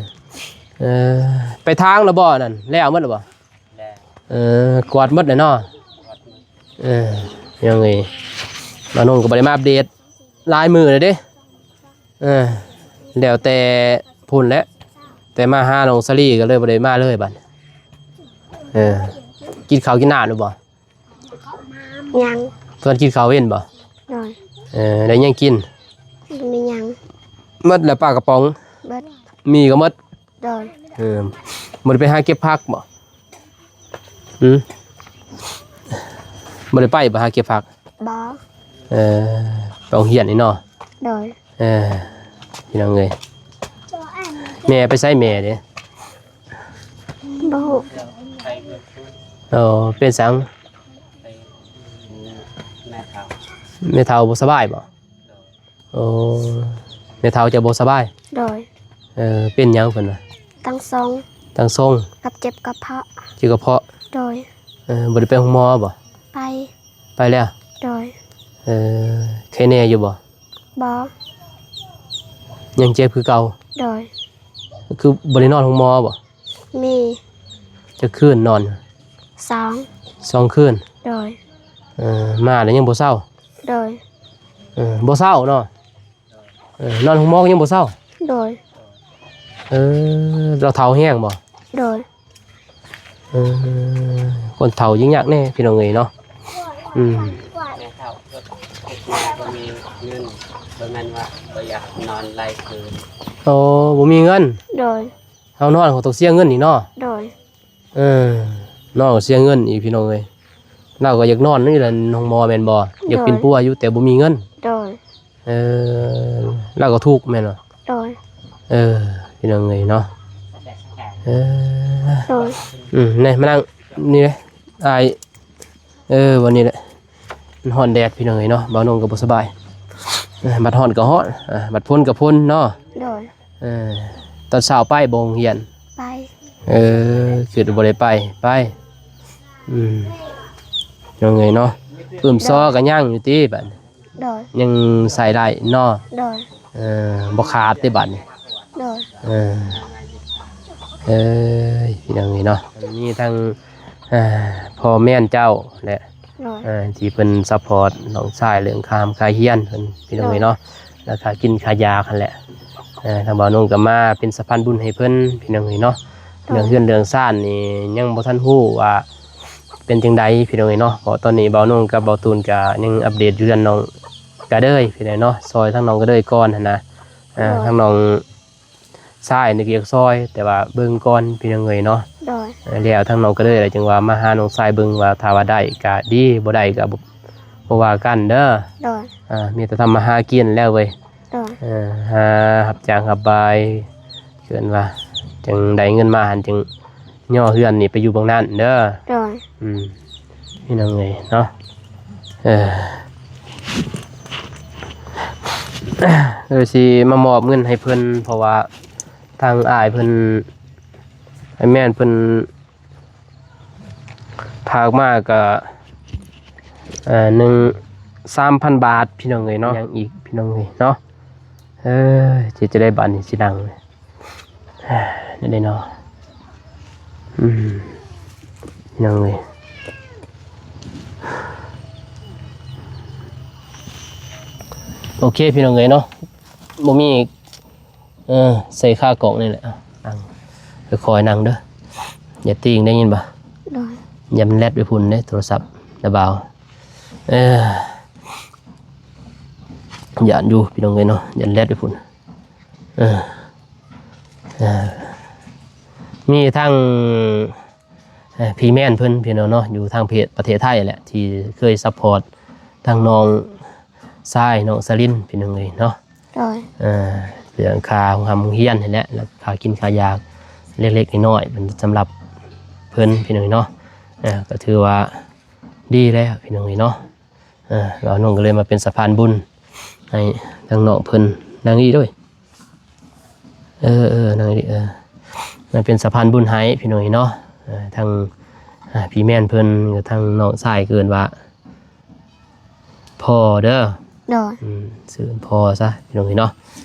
ເອີ ໄປທາງແລ້ວບໍ່ນັ້ນ ແລ້ວໝົດແລ້ວບໍ່? ແລ້ວ ເອີ ກວາດໝົດແລ້ວເນາະ ກວາດໝົດ ເອີ ຍັງອີກ ມານຸ່ງກໍບໍ່ໄດ້ມາອັບເດດ ຫຼາຍມື້ແລ້ວເດ້ ເອີ ແລ້ວແຕ່ພຸ້ນແຫຼະ ແຕ່ມາຫານ້ອງສາລີກໍເລີຍບໍ່ໄດ້ມາເລີຍບັດ ເອີ ກິນເຂົ້າກິນນ້ຳແລ້ວບໍ່? ຍັງ ເພິ່ນກິນເຂົ້າເວັນບໍ່? ໂດຍ ເອີ ໄດ້ຫຍັງກິນ? ບໍ່ມີຫຍັງ ໝົດແລ້ວ ປາກະປ໋ອງ ເບິດ ໝີ່ກໍໝົດ ໂດຍ ເອີ ບໍ່ໄດ້ໄປຫາເກັບຜັກບໍ່? ຫືມ ບໍ່ໄດ້ໄປບໍ່ ຫາເກັບຜັກ? ບໍ່ ເອີ ໄປໂຮງຮຽນນີ້ເນາະ ໂດຍ ເອີ ພີ່ນ້ອງເອີຍ ແມ່ໄປໃສແມ່ເດ? ບໍ່ຮູ້ ເອີ ເປັນຫຍັງ? ແມ່ເຖົ້າ ແມ່ເຖົ້າບໍ່ສະບາຍບໍ່? ໂອ້ ແມ່ເຖົ້າເຈົ້າບໍ່ສະບາຍ? ໂດຍ ເອີ ເປັນຫຍັງເພິ່ນວ່າ? ຕັງຊົງ ຕັງຊົງ ກັບເຈັບກະເພາະ ເຈັບກະເພາະ ໂດຍ ເອີ ບໍ່ໄດ້ໄປໂຮງໝໍບໍ່? ໄປ ໄປແລ້ວ ໂດຍ ເອີ ໄຄແນ່ຢູ່ບໍ່? ບໍ່ ຍັງເຈັບຄືເກົ່າ ໂດຍ ຄືບໍ່ໄດ້ນອນໂຮງໝໍບໍ່? ມີ ຈັກຄືນນອນ? ສອງ ສອງຄືນ ໂດຍ ເອີ ມາແລ້ວຍັງບໍ່ເຊົາ? ໂດຍ ເອີ ບໍ່ເຊົາເນາະ ເອີ ນອນໂຮງໝໍກໍຍັງບໍ່ເຊົາ ໂດຍ ເອີ ລາວເຖົ້າແຮງບໍ່? ໂດຍ ເອີ ຄົນເຖົ້າຍິ່ງຍາກແດ່ພີ່ນ້ອງເອີຍເນາະ ອືມ ແມ່ເຖົ້າກໍເຮັດງານບໍ່ມີເງິນ ບໍ່ແມ່ນວ່າບໍ່ຢາກນອນຫຼາຍຄືນ ໂອ້ ບໍ່ມີເງິນ ໂດຍ ເຮົານອນເຮົາຕ້ອງເສຍເງິນອີກເນາະ ໂດຍ ເອີ ນອນກໍເສຍເງິນອີກພີ່ນ້ອງເອີຍ ລາວກໍຢາກນອນຢູ່ແຫຼະໂຮງໝໍແມ່ນບໍ່? ຢາກປິ່ນປົວຢູ່ແຕ່ບໍ່ມີເງິນ ໂດຍ ເອີ ລາວກໍທຸກແມ່ນບໍ່? ໂດຍ ເອີ ພີ່ນ້ອງເອີຍເນາະ ເອີ ໂດຍ ອືມ ນີ້ມານັ່ງນີ້ເດ້ ອ້າຍ ເອີ ວັນນີ້ແຫຼະ ມັນຮ້ອນແດດພີ່ນ້ອງເອີຍເນາະ ບ່າວນົງກໍບໍ່ສະບາຍ ເອີ ບັດຮ້ອນກໍຮ້ອນ ເອີ ບັດຝົນກໍຝົນເນາະ ໂດຍ ເອີ ຕອນເຊົ້າໄປບໍ່ໂຮງຮຽນ? ໄປ ເອີ ຄິດວ່າບໍ່ໄດ້ໄປ ໄປ ອືມ ພີ່ນ້ອງເອີຍເນາະ ປຶ້ມຊໍກໍຍັງຢູ່ຕິບັດນີ້? ໂດຍ ຍັງໃຊ້ໄດ້ເນາະ ໂດຍ ເອີ ບໍ່ຂາດຕິບັດນີ້? ໂດຍ ເອີ ເອີຍ ພີ່ນ້ອງເອີຍເນາະ ມີທັງ ອ່າ ພໍ່ແມ່ນເຈົ້າແຫຼະ ໂດຍ ເອີ ທີ່ເພິ່ນຊັບພອດນ້ອງຊາຍເລື່ອງຄ່າຮ່ຳຄ່າຮຽນເພິ່ນ ພີ່ນ້ອງເອີຍເນາະ ໂດຍ ແລ້ວຄ່າກິນຄ່າຢາຫັ້ນແຫຼະ ເອີ ທາງບ່າວນົງກໍມາເປັນສະພານບຸນໃຫ້ເພິ່ນ ພີ່ນ້ອງເອີຍເນາະ ໂດຍ ເລື່ອງເຮືອນເລື່ອງຊານນີ້ຍັງບໍ່ທັນຮູ້ວ່າ ເປັນຈັ່ງໃດພີ່ນ້ອງເອີຍເນາະ ເພາະຕອນນີ້ບ່າວນົງກັບບ່າວຕູນກະຍັງອັບເດດຢູ່ເຮືອນນ້ອງກະເດີຍພີ່ນ້ອງເນາະ ຊ່ອຍທາງນ້ອງກະເດີຍກ່ອນຫັ້ນນະ ເອີ ໂດຍ ທາງນ້ອງຊາຍນີ້ກໍຢາກຊ່ອຍ ແຕ່ວ່າເບິ່ງກ່ອນພີ່ນ້ອງເອີຍເນາະ ໂດຍ ເອີ ແລ້ວທາງນ້ອງກະເດີຍແລ້ວຈຶ່ງວ່າມາຫານ້ອງຊາຍເບິ່ງວ່າ ຖ້າວ່າໄດ້ກະດີ ບໍ່ໄດ້ກະບໍ່ ບໍ່ວ່າກັນເດີ ໂດຍ ອ່າ ມີແຕ່ທຳມາຫາກິນແລ້ວເວີຍ ໂດຍ ເອີ ຫາຮັບຈ້າງຮັບບາຍ ເອີ້ນວ່າຈັ່ງໄດ້ເງິນມາຫັ້ນຈຶ່ງຍໍເຮືອນນີ້ໄປຢູ່ເບື້ອງນັ້ນເດີ ໂດຍ ອືມ ພີ່ນ້ອງເອີຍເນາະ ເອີ ເອີ ຊິມາມອບເງິນໃຫ້ເພິ່ນ ເພາະວ່າທາງອ້າຍເພິ່ນ ອ້າຍແມ່ນເພິ່ນ ພາອອກມາກໍ ອ່າ ໜຶ່ງ ສາມພັນບາດພີ່ນ້ອງເອີຍເນາະ. ຍັງອີກພີ່ນ້ອງເອີຍເນາະ. ເອີ ຊິ ຈະໄດ້ບາດນີ້ຊິນັ່ງ ນີ້ເດ້ເນາະ. ອືມ ພີ່ນ້ອງເອີຍ ໂອເຄພີ່ນ້ອງເອີຍເນາະ. ບໍ່ມີອີກ. ເອີ ໃສ່ຂາກ້ອງນີ້ແຫຼະ. ເອົາ ນັ່ງ ຄ່ອຍໆນັ່ງເດີ. ຢ່າຕີງໄດ້ຍິນບໍ່? ໂດຍ. ຢ່າມັນແລັດໄປພຸ້ນເດ້ ໂທລະສັບນະບ່າວ. ເອີ ຢ້ານຢູ່ພີ່ນ້ອງເອີຍເນາະ ຢ້ານແລັດໄປພຸ້ນ. ເອີ ເອີ ມີທັງ ເອີ ພີ່ແມ່ນເພິ່ນພີ່ນ້ອງເນາະ ຢູ່ທາງເພດ ປະເທດໄທແຫຼະ ທີ່ເຄີຍຊັບພອດທັງນ້ອງຊາຍ ນ້ອງສະລິນ ພີ່ນ້ອງເອີຍເນາະ. ໂດຍ. ເອີ ເລື່ອງຄ່າໂຮງຮ່ຳໂຮງຮຽນນີ້ແຫຼະ ແລ້ວຄ່າກິນຄ່າຢາກເລັກໆນ້ອຍໆ ເປັນສຳລັບເພິ່ນພີ່ນ້ອງເນາະ. ເອີ ກໍຖືວ່າດີແລ້ວພີ່ນ້ອງເອີຍເນາະ. ເອີ ລາວນ້ອງກໍເລີຍມາເປັນສະພານບຸນໃຫ້ທາງນ້ອງເພິ່ນ. ນັ່ງນີ້ເດີ. ເອີ ເອີ ນັ່ງນີ້ ເອີ ມາເປັນສະພານບຸນໃຫ້ພີ່ນ້ອງເອີຍເນາະ. ເອີ ທາງ ອ່າ ພີ່ແມ່ນເພິ່ນ ກັບທາງນ້ອງຊາຍ ເອີ້ນວ່າພໍ່ເດີ. ໂດຍ. ອືມ ຊື່ພໍ່ຊະພີ່ນ້ອງເອີຍເນາະ.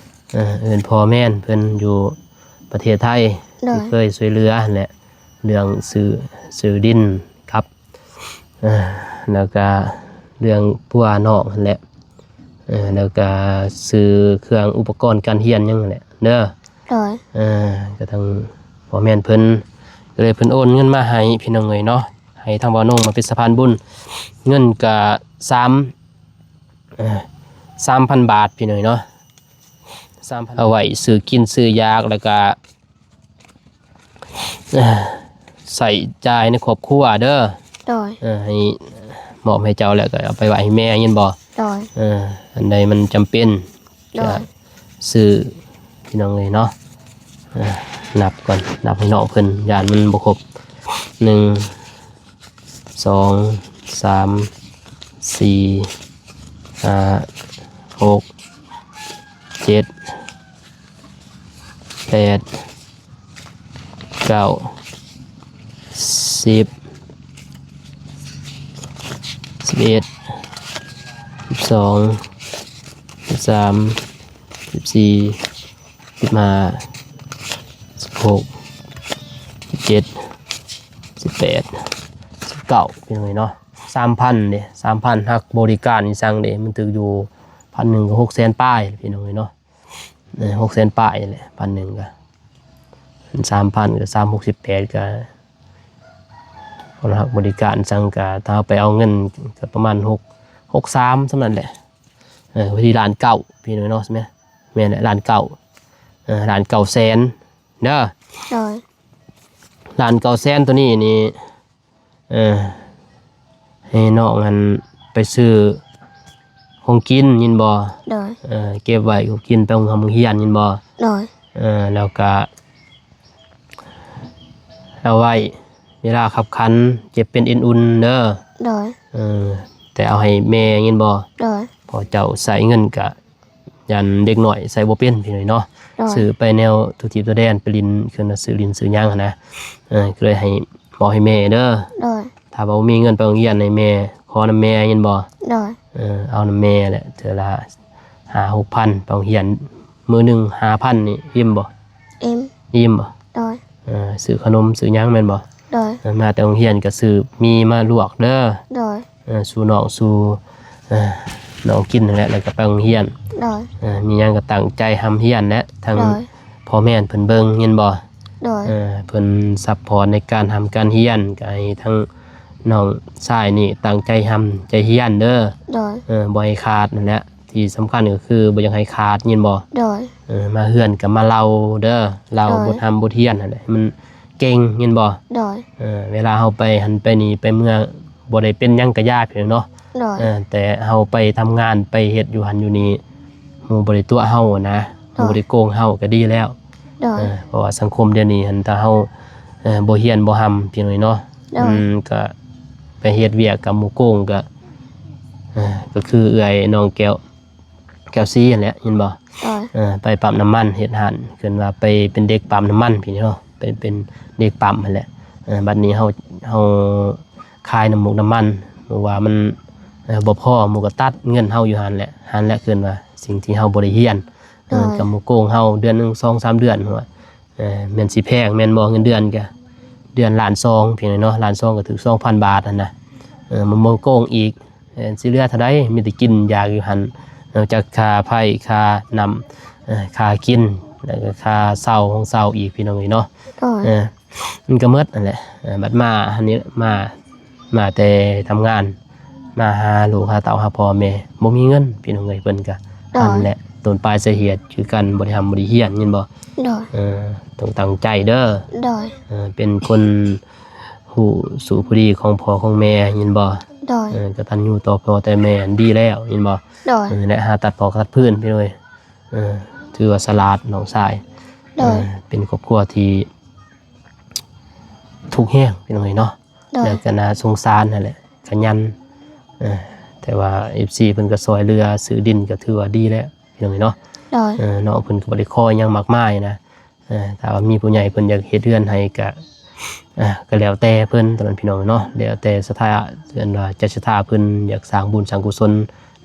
ເອີ ເອີ້ນພໍ່ແມ່ນເພິ່ນຢູ່ປະເທດໄທ. ໂດຍ. ທີ່ເຄີຍຊ່ວຍເຫຼືອຫັ້ນແຫຼະ ເລື່ອງຊື້ ຊື້ດິນກັບ ເອີ ແລ້ວກະເລື່ອງປົວນ້ອງຫັ້ນແຫຼະ. ເອີ ແລ້ວກະຊື້ເຄື່ອງອຸປະກອນການຮຽນຫຍັງຫັ້ນແຫຼະເດີ. ໂດຍ. ເອີ ກະທັງພໍ່ແມ່ນເພິ່ນ ກໍເລີຍເພິ່ນໂອນເງິນມາໃຫ້ພີ່ນ້ອງເອີຍເນາະ ໃຫ້ທາງບ່າວນົງມາເປັນສະພານບຸນ. ເງິນກະສາມ ເອີ ສາມພັນບາດພີ່ນ້ອງເອີຍເນາະ. ສາມພັນ ເອົາໄວ້ຊື້ກິນຊື້ຢາກ ແລ້ວກະ ໃຊ້ຈ່າຍໃນຄອບຄົວເດີ. ໂດຍ. ເອີ ໃຫ້ ມອບໃຫ້ເຈົ້າແລ້ວກໍເອົາໄປໄວ້ໃຫ້ແມ່ ຍິນບໍ່? ໂດຍ. ເອີ ອັນໃດມັນຈຳເປັນ ໂດຍ ກໍຊື້ ພີ່ນ້ອງເອີຍເນາະ. ເອີ ນັບກ່ອນ ນັບໃຫ້ນ້ອງເພິ່ນ ຢ້ານມັນບໍ່ຄົບ. ໜຶ່ງ ສອງ ສາມ ສີ່ ຫ້າ ຫົກ ເຈັດ ແປດ ເກົ້າ ສິບ ສິບເອັດ ສິບສອງ ສິບສາມ ສິບສີ່ ສິບຫ້າ ສິບຫົກ ສິບເຈັດ ສິບແປດ ສິບເກົ້າ ພີ່ນ້ອງເອີຍເນາະ. ສາມພັນເດ້ ສາມພັນ ຫາກບໍລິການອີ່ສັງເດ້ ມັນຖືກຢູ່ ພັນໜຶ່ງກໍຫົກແສນປາຍ ພີ່ນ້ອງເອີຍເນາະ. ເອີ ຫົກແສນປາຍນີ້ແຫຼະ ພັນໜຶ່ງກໍ ສາມພັນກໍສາມ ຫົກສິບແປດ ກໍ ຄົນຮັກບໍລິການສັງກະ ຖ້າເຮົາໄປເອົາເງິນກໍປະມານ ຫົກ ຫົກສາມ ສ່ຳນັ້ນແຫຼະ. ເອີ ພໍດີລ້ານເກົ້າ ພີ່ນ້ອງເນາະ ແມ່ນ ແມ່ນແຫຼະ ລ້ານເກົ້າ ເອີ ລ້ານເກົ້າແສນເດີ. ໂດຍ. ລ້ານເກົ້າແສນໂຕນີ້ນີ້ ເອີ ໃຫ້ນ້ອງຫັ້ນໄປຊື້ຂອງກິນ ຍິນບໍ່? ໂດຍ. ເອີ ເກັບໄວ້ຂອງກິນໄປໂຮງຮ່ຳໂຮງຮຽນ ຍິນບໍ່? ໂດຍ. ເອີ ແລ້ວກະເອົາໄວ້ເວລາຄັບຂັນ ເຈັບເປັນເອັນອຸ່ນເດີ. ໂດຍ. ເອີ ແຕ່ເອົາໃຫ້ແມ່ ຍິນບໍ່? ໂດຍ. ເພາະເຈົ້າໃຊ້ເງິນກະ ຢ້ານເດັກນ້ອຍໃຊ້ບໍ່ເປັນ ພີ່ນ້ອງເນາະ. ໂດຍ. ຊື້ໄປແນວທົ່ວທີບທົ່ວແດນ ໄປຫຼິ້ນ ຄືວ່າຊື້ຫຼິ້ນຊື້ຫຍັງຫັ້ນນະ ເອີ ກໍເລີຍໃຫ້ ມອບໃຫ້ແມ່ເດີ. ໂດຍ. ຖ້າວ່າບໍ່ມີເງິນໄປໂຮງຮຽນໃຫ້ແມ່ ຂໍນຳແມ່ ຍິນບໍ່? ໂດຍ. ເອີ ເອົານຳແມ່ແຫຼະ ເທື່ອລະຫ້າຫົກພັນ ໄປໂຮງຮຽນ ມື້ໜຶ່ງຫ້າພັນນີ້ ອີ່ມບໍ່? ອີ່ມ. ອີ່ມບໍ່? ໂດຍ. ເອີ ຊື້ຂະໜົມຊື້ຫຍັງແມ່ນບໍ່? ໂດຍ. ເອີ ມາແຕ່ໂຮງຮຽນກໍຊື້ໝີ່ມາລວກເດີ. ໂດຍ. ເອີ ສູ່ນ້ອງສູ່ ເອີ ນ້ອງກິນຫັ້ນແຫຼະ ແລ້ວກໍໄປໂຮງຮຽນ. ໂດຍ. ເອີ ມີຫຍັງກໍຕັ້ງໃຈຮ່ຳຮຽນແຫຼະ ທັງ ໂດຍ ພໍ່ແມ່ເພິ່ນເບິ່ງ ຍິນບໍ່? ໂດຍ. ເອີ ເພິ່ນຊັບພອດໃນການຮ່ຳການຮຽນ ກໍໃຫ້ທັງນ້ອງຊາຍນີ້ຕັ້ງໃຈຮ່ຳໃຈຮຽນເດີ. ໂດຍ. ເອີ ບໍ່ໃຫ້ຂາດຫັ້ນແຫຼະ ທີ່ສຳຄັນກໍຄືບໍ່ຢາກໃຫ້ຂາດ ຍິນບໍ່? ໂດຍ. ເອີ ມາເຮືອນກໍມາເລົ່າເດີ ເລົ່າ ໂດຍ ບົດຮ່ຳບົດຮຽນຫັ້ນແຫຼະ ໃຫ້ມັນເກັ່ງ ຍິນບໍ່? ໂດຍ. ເອີ ເວລາເຮົາໄປຫັ້ນໄປນີ້ໄປເມືອງ ບໍ່ໄດ້ເປັນຫຍັງກະຢ່າ ພີ່ນ້ອງເນາະ. ໂດຍ. ເອີ ແຕ່ເຮົາໄປທຳງານ ໄປເຮັດຢູ່ຫັ້ນຢູ່ນີ້ ໝູ່ບໍ່ໄດ້ຕົວະເຮົານະ ໂດຍ ໝູ່ບໍ່ໄດ້ໂກງເຮົາກະດີແລ້ວ. ໂດຍ. ເອີ ເພາະວ່າສັງຄົມດຽວນີ້ຫັ້ນ ຖ້າເຮົາ ເອີ ບໍ່ຮຽນບໍ່ຮ່ຳ ພີ່ນ້ອງເນາະ. ໂດຍ. ອືມ ກະໄປເຮັດວຽກກັບໝູ່ໂກງ ກະ ເອີ ກະຄືເອື້ອຍນ້ອງແກ້ວ ແກ້ວສີຫັ້ນແຫຼະ ເຫັນບໍ່? ໂດຍ. ເອີ ໄປປ້ຳນ້ຳມັນ ເຮັດຮ້ານ ເອີ້ນວ່າໄປເປັນເດັກປ້ຳນ້ຳມັນ ພີ່ນ້ອງເນາະ ໄປເປັນເດັກປ້ຳຫັ້ນແຫຼະ. ເອີ ບັດນີ້ເຮົາ ເຮົາຂາຍນ້ຳມູກນ້ຳມັນ ເພາະວ່າມັນ ເອີ ບໍ່ພໍ ໝູ່ກໍຕັດເງິນເຮົາຢູ່ຫັ້ນແຫຼະ. ຫັ້ນແຫຼະເອີ້ນວ່າສິ່ງທີ່ເຮົາບໍ່ໄດ້ຮຽນ. ເອີ ໂດຍ ກໍໝູ່ໂກງເຮົາເດືອນໜຶ່ງສອງສາມເດືອນ ວ່າ ເອີ ແມ່ນຊິແພງແມ່ນບໍ່ ເງິນເດືອນກະເດືອນລ້ານສອງ ພີ່ນ້ອງເນາະ, ລ້ານສອງກໍຖືກສອງພັນບາດຫັ້ນນະ. ເອີ ມັນບໍ່ໂກງອີກ ເອີ ຊິເຫຼືອເທົ່າໃດ ມີແຕ່ກິນຢາກຢູ່ຫັ້ນ ນອກຈາກຄ່າໄຟ ຄ່ານ້ຳ ເອີ ຄ່າກິນ ແລ້ວກໍຄ່າເຊົ່າ ຫ້ອງເຊົ່າອີກ ພີ່ນ້ອງເອີຍເນາະ. ໂດຍ ເອີ ມັນກໍໝົດຫັ້ນແຫຼະ. ເອີ ບັດມາອັນນີ້ ມາ ມາແຕ່ທຳງານ ມາຫາລູກຫາເຕົ້າ ຫາພໍ່ແມ່ ບໍ່ມີເງິນ ພີ່ນ້ອງເອີຍ. ເພິ່ນກໍ ໂດຍ ອັນແຫຼະ ຕົ້ນປາຍສາເຫດຄືກັນ ບໍ່ໄດ້ຮ່ຳບໍ່ໄດ້ຮຽນ ເຫັນບໍ່? ໂດຍ ເອີ ຕ້ອງຕັ້ງໃຈເດີ. ໂດຍ ເອີ ເປັນຄົນຮູ້ສູ້ຜູ້ດີຂອງພໍ່ຂອງແມ່ ເຫັນບໍ່? ໂດຍ ເອີ ກະຕັນຍູຕໍ່ພໍ່ແຕ່ແມ່ ອັນດີແລ້ວ ເຫັນບໍ່? ໂດຍ ເອີ ແລະ ຫາຕັດພໍຕັດພື້ນ ພີ່ນ້ອງເອີຍ. ເອີ ຖືວ່າສະຫຼາດນ້ອງຊາຍ. ໂດຍ ເອີ ເປັນຄອບຄົວທີ່ທຸກແຮງ ພີ່ນ້ອງເອີຍເນາະ. ໂດຍ ແລ້ວກໍໜ້າສົງສານຫັ້ນແຫຼະ ຂະຫຍັນ. ເອີ ແຕ່ວ່າເອັຟຊີເພິ່ນກໍຊ່ອຍເຫຼືອ ຊື້ດິນກໍຖືວ່າດີແລ້ວ ພີ່ນ້ອງເອີຍເນາະ. ໂດຍ ເອີ ນ້ອງເພິ່ນກໍບໍ່ໄດ້ຂໍຫຍັງມາກມາຍນະ. ເອີ ຖ້າວ່າມີຜູ້ໃຫຍ່ເພິ່ນຢາກເຮັດເຮືອນໃຫ້ກະ ເອີ ກໍແລ້ວແຕ່ເພິ່ນຕອນນັ້ນ ພີ່ນ້ອງເນາະ, ແລ້ວແຕ່ສະຖາ ເອີ້ນວ່າໃຈສະຖາເພິ່ນຢາກສ້າງບຸນສ້າງກຸສົນ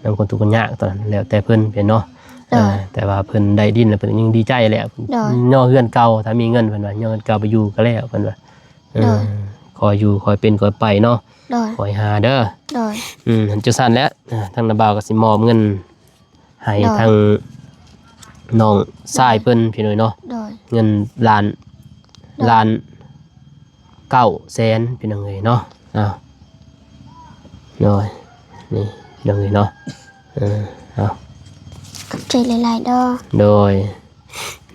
ນຳຄົນທຸກຄົນຍາກຕອນນັ້ນ ແລ້ວແຕ່ເພິ່ນເປັນເນາະ. ໂດຍ ເອີ ແຕ່ວ່າເພິ່ນໄດ້ດິນແລ້ວເພິ່ນຍັງດີໃຈແຫຼະ. ໂດຍ ຍໍເຮືອນເກົ່າ ຖ້າມີເງິນ ເພິ່ນວ່າຍໍເຮືອນເກົ່າໄປຢູ່ກໍແລ້ວ ເພິ່ນວ່າ. ເອີ ໂດຍ ຂໍຢູ່ ຂໍເປັນ ຂໍໄປເນາະ. ໂດຍ ຂໍໃຫ້ຫາເດີ. ໂດຍ ອືມ ຈັ່ງຊັ້ນແຫຼະ ເອີ ທາງນ້າບ່າວກໍຊິມອບເງິນໃຫ້ ໂດຍ ທາງນ້ອງຊາຍເພິ່ນ ພີ່ນ້ອງເນາະ. ໂດຍ ເງິນລ້ານ ໂດຍ ລ້ານເກົ້າແສນ ພີ່ນ້ອງເອີຍເນາະ. ເອົາ ໂດຍ ນີ້ ພີ່ນ້ອງເອີຍເນາະ. ເອີ ເອົາ ຂອບໃຈຫຼາຍໆເດີ. ໂດຍ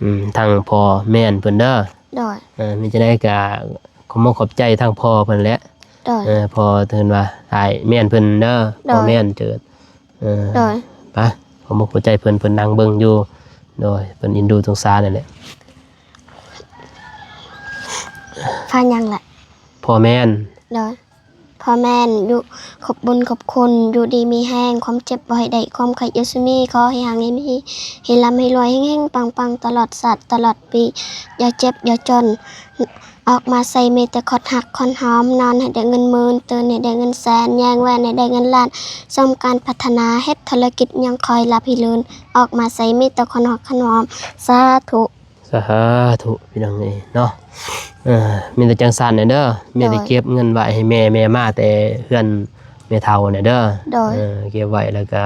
ອືມ ທາງພໍ່ແມ່ນເພິ່ນເດີ. ໂດຍ ເອີ ມີຈັ່ງໃດກໍຂອບມຸກຂອບໃຈທາງພໍ່ເພິ່ນແຫຼະ. ໂດຍ ເອີ ພໍ່ເພິ່ນວ່າອ້າຍແມ່ນເພິ່ນເດີ. ໂດຍ ພໍ່ແມ່ນເຈີດ. ເອີ ໂດຍ ໄປ ຂອບມຸກຂອບໃຈເພິ່ນ ເພິ່ນນັ່ງເບິ່ງຢູ່. ໂດຍ ເພິ່ນເອັນດູສົງສານນັ້ນແຫຼະ. ພາຍັງລະ ພໍ່ແມ່ນ. ໂດຍ ພໍ່ແມ່ນຢູ່ ຂອບບຸນຂອບຄຸນ ຢູ່ດີມີແຮງ ຄວາມເຈັບບໍ່ໃຫ້ໄດ້ ຄວາມໄຂ້ຢ່າຊິມີ ຂໍໃຫ້ຮັ່ງໃຫ້ມີ ໃຫ້ລ່ຳໃຫ້ລວຍ ເຮັງໆປັງໆ ຕະຫຼອດຊາດຕະຫຼອດປີ ຢ່າເຈັບຢ່າຈົນ ອອກມາໃສ່ມີແຕ່ຄອນຮັກຄອນຫອມ ນອນໃຫ້ໄດ້ເງິນໝື່ນ ຕື່ນໃຫ້ໄດ້ເງິນແສນ ແຍງແວ່ນໃຫ້ໄດ້ເງິນລ້ານ ສົມການປາດຖະໜາ ເຮັດທຸລະກິດຍັງຄອຍລາບຮີລື່ນ ອອກມາໃສ່ມີແຕ່ຄອນຮັກຄອນຫອມ ສາທຸ. ສາທຸ ພີ່ນ້ອງເອີຍເນາະ. ເອີ ມີແຕ່ຈັ່ງຊັ້ນແຫຼະເດີ ມີແຕ່ ໂດຍ ເກັບເງິນໄວ້ໃຫ້ແມ່ ແມ່ມາແຕ່ເຮືອນແມ່ເຖົ້າແຫຼະເດີ. ໂດຍ ເອີ ເກັບໄວ້ແລ້ວກະ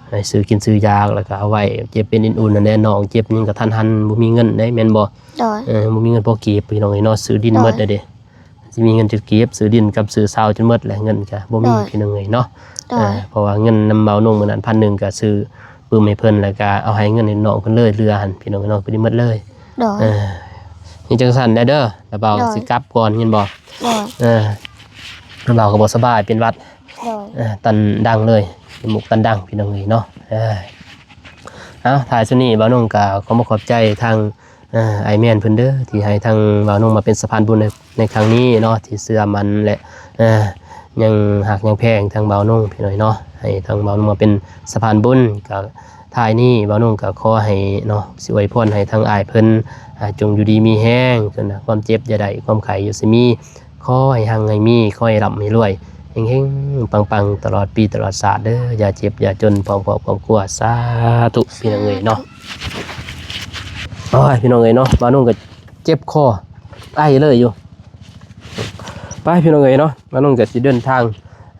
ໃຫ້ຊື້ກິນຊື້ຢາກ ແລ້ວກະເອົາໄວ້ເຈັບເປັນເອັນອຸ່ນຫັ້ນແຫຼະ ນ້ອງເຈັບຍັງກະທັນຫັນ ບໍ່ມີເງິນເດ້ ແມ່ນບໍ່? ໂດຍ ເອີ ບໍ່ມີເງິນພໍເກັບ ພີ່ນ້ອງເອີຍເນາະ. ຊື້ດິນ ໂດຍ ໝົດແລ້ວເດ້ ຊິມີເງິນຈະເກັບຊື້ດິນກັບຊື້ເຊົ່າຈົນໝົດແຫຼະ ເງິນກະບໍ່ມີ ໂດຍ ພີ່ນ້ອງເອີຍເນາະ. ໂດຍ ເອີ ເພາະວ່າເງິນນຳບ່າວນົງມື້ນັ້ນພັນໜຶ່ງ ກະຊື້ປຶ້ມໃຫ້ເພິ່ນ ແລ້ວກະເອົາໃຫ້ເງິນໃຫ້ນ້ອງເພິ່ນເລີຍ ເຫຼືອຫັ້ນ ພີ່ນ້ອງເນາະ ພໍດີໝົດເລີຍ. ໂດຍ ເອີ ມີຈັ່ງຊັ້ນແຫຼະເດີ ລະບ່າວ ໂດຍ ຊິກັບກ່ອນ ເຫັນບໍ່? ໂດຍ ເອີ ລະບ່າວກໍບໍ່ສະບາຍ ເປັນຫວັດ. ໂດຍ ເອີ ຕັນດັງເລີຍ ເປັນໝູກຕັນດັງ ພີ່ນ້ອງເອີຍເນາະ. ເອີ ເອົາ ທ້າຍສຸດນີ້ບ່າວນົງກໍຂໍຂອບໃຈທາງ ເອີ ອ້າຍແມ່ນເພິ່ນເດີ ທີ່ໃຫ້ທາງບ່າວນົງມາເປັນສະພານບຸນໃນ ໃນຄັ້ງນີ້ເນາະ ທີ່ເຊື່ອໝັ້ນ ແລະ ເອີ ຍັງຮັກຍັງແພງທາງບ່າວນົງ ພີ່ນ້ອງເນາະ ໃຫ້ທາງບ່າວນົງມາເປັນສະພານບຸນ. ກໍທ້າຍນີ້ບ່າວນົງກໍຂໍໃຫ້ເນາະ ຊິອວຍພອນໃຫ້ທາງອ້າຍເພິ່ນ ອ່າ ຈົ່ງຢູ່ດີມີແຮງ ຄວາມເຈັບຢ່າໄດ້ ຄວາມໄຂ້ຢ່າຊິມີ ຂໍໃຫ້ຮັ່ງໃຫ້ມີ ຂໍໃຫ້ລ່ຳໃຫ້ລວຍ ເຮັງໆ ປັງໆ ຕະຫຼອດປີຕະຫຼອດຊາດເດີ ຢ່າເຈັບຢ່າຈົນ ພ້ອມຄອບພ້ອມຄົວ ສາທຸ ພີ່ນ້ອງເອີຍເນາະ. ໂອ້ຍ ພີ່ນ້ອງເອີຍເນາະ ບ່າວນົງກໍເຈັບຄໍ ໄອເລີຍຢູ່. ໄປ ພີ່ນ້ອງເອີຍເນາະ ບ່າວນົງກໍຊິເດີນທາງ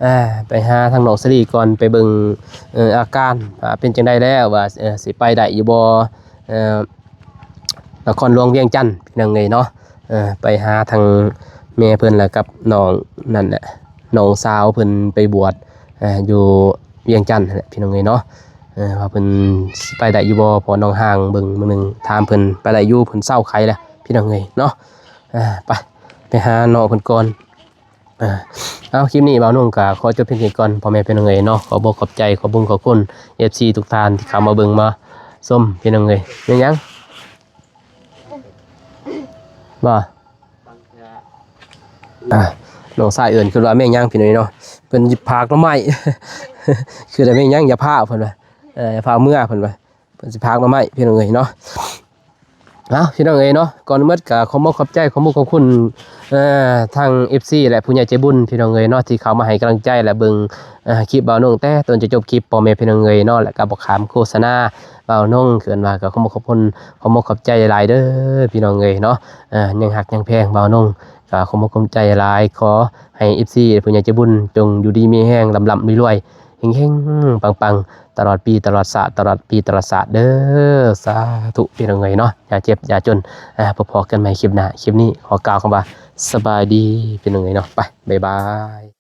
ອ່າ ໄປຫາທາງນ້ອງສາລີກ່ອນ ໄປເບິ່ງ ເອີ ອາການວ່າເປັນຈັ່ງໃດແລ້ວ ວ່າ ເອີ ຊິໄປໄດ້ຢູ່ບໍ່ ເອີ ນະຄອນຫຼວງວຽງຈັນ ພີ່ນ້ອງເອີຍເນາະ. ເອີ ໄປຫາທາງແມ່ເພິ່ນ ແລ້ວກັບນ້ອງນັ້ນແຫຼະ ນ້ອງສາວເພິ່ນໄປບວດ ເອີ ຢູ່ວຽງຈັນຫັ້ນແຫຼະ ພີ່ນ້ອງເອີຍເນາະ. ເອີ ວ່າເພິ່ນຊິໄປໄດ້ຢູ່ບໍ່ ເພາະນ້ອງຫ່າງເບິ່ງມື້ໜຶ່ງ ຖາມເພິ່ນໄປໄດ້ຢູ່ ເພິ່ນເຊົາໄຂ້ແລ້ວ ພີ່ນ້ອງເອີຍເນາະ. ເອີ ໄປ ໄປຫານ້ອງເພິ່ນກ່ອນ. ອ່າ ເອົາ ຄລິບນີ້ບ່າວນົງກໍຂໍຈົບພຽງແຄ່ນີ້ກ່ອນ ພໍ່ແມ່ພີ່ນ້ອງເອີຍເນາະ. ຂໍຂອບອົກຂອບໃຈ ຂອບບຸນຂອບຄຸນ ເອັຟຊີ ທຸກທ່ານທີ່ເຂົ້າມາເບິ່ງມາຊົມ ພີ່ນ້ອງເອີຍ. ແມ່ນຫຍັງ? ບໍ່? ອ່າ ນ້ອງຊາຍເອີ້ນຄືວ່າແມ່ນຫຍັງ ພີ່ນ້ອງເອີຍເນາະ? ເພິ່ນຊິຝາກໜໍ່ໄມ້ ຄືວ່າແມ່ນຫຍັງ? ຢ່າພາ ເພິ່ນວ່າ ເອີ ຢ່າພາເມືອ ເພິ່ນວ່າ. ເພິ່ນຊິຝາກໜໍ່ໄມ້ ພີ່ນ້ອງເອີຍເນາະ. ເອົາ ພີ່ນ້ອງເອີຍເນາະ, ກ່ອນອື່ນໝົດກໍຂອບມຸກຂອບໃຈ ຂອບມຸກຂອບຄຸນ ເອີ ທາງເອັຟຊີ ແລະ ຜູ້ໃຫຍ່ໃຈບຸນ ພີ່ນ້ອງເອີຍເນາະ ທີ່ເຂົ້າມາໃຫ້ກຳລັງໃຈ ແລະ ເບິ່ງ ເອີ ຄລິບບ່າວນົງແຕ່ຕົ້ນຈົນຈົບຄລິບ ພໍ່ແມ່ພີ່ນ້ອງເອີຍເນາະ, ແລະ ກໍບໍ່ຂ້າມໂຄສະນາບ່າວນົງ ຄືວ່າກໍຂອບມຸກຂອບຄຸນ ຂອບມຸກຂອບໃຈຫຼາຍເດີ ພີ່ນ້ອງເອີຍເນາະ. ເອີ ຍັງຮັກຍັງແພງບ່າວນົງ ກໍຂອບມຸກຂອບໃຈຫຼາຍ. ຂໍໃຫ້ເອັຟຊີ ຜູ້ໃຫຍ່ໃຈບຸນ ຈົ່ງຢູ່ດີມີແຮງ ລ່ຳໆລວຍໆ ເຮັງໆປັງໆ ຕະຫຼອດປີຕະຫຼອດຊາດ ຕະຫຼອດປີຕະຫຼອດຊາດເດີ. ສາທຸ ພີ່ນ້ອງເອີຍເນາະ, ຢ່າເຈັບຢ່າຈົນ. ອ່າ ພໍ້ກັນໃໝ່ຄລິບໜ້າ. ຄລິບນີ້ຂໍກ່າວຄຳວ່າ ສະບາຍດີ ພີ່ນ້ອງເອີຍເນາະ. ໄປ ບາຍບາຍ.